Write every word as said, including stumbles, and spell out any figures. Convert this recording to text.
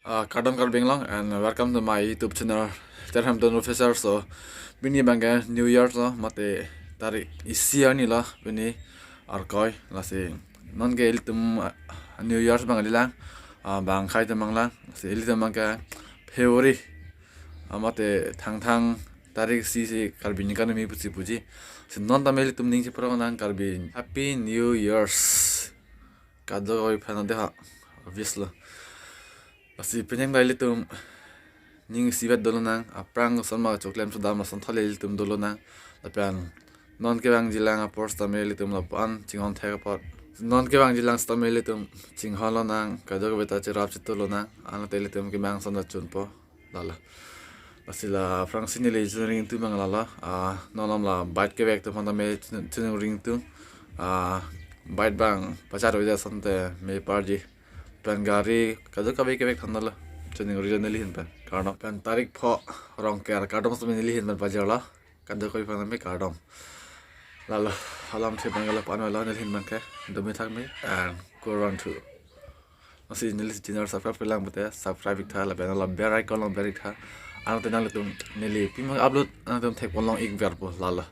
Uh, kardom Karbi Anglong and welcome to my YouTube channel, Terham Don Officer. So, pini abangke New Year, so mate tarik isi arni lo pini Arkoi. Lasi nonke ilitum, uh, New Year abang kalilang, uh, bang akhei atum abang lang. Lasi ilitum abangke February, uh, mate thangthang tarik isi si Karbi ningkan kimi pusi puji. Si non tame ilitum ning chipro nang Karbi Happy New Year's. Kadokave aphan dei ha, obvious lo. Lasi pini ta ilitum ning isivet dolo nang, aphrang koson ma choklem sodam lason thale ilitum dolo nang. Lapen non kevangjilang apor sitame ilitum lapu-an chinghon thek apot. Non kevangjilang sitame ilitum chinghon lo nang, kadokave ta cherap chitu lo nang, anke ilitum kemang ason ta chunpo. Lalo. Lasi la aphrangsi neli chunong ringtum abang lalo. Ah, non alam la bike kevek atum aphan tame chun-, chunong ringtum. Ah, bike abang pachar veja asonte me parji. Pen gari kadokave kevek than lo. Chunong ri neli ahin pen. Kardom. Pen tarik pho Rongker kardom sitame neli ahin pen pajar lo. Kadokave aphan tame kardom. Lalo, alam the abang lo pan lo neli ahin abangke. Dumi thak me and kurvangthu. Lasi neli channel subscribe kelang pute subscribe ik tha, lapen la bell icon along ber ik tha. Anke nanglitum neli pima upload nangtum thekponlong ik verpo lalo.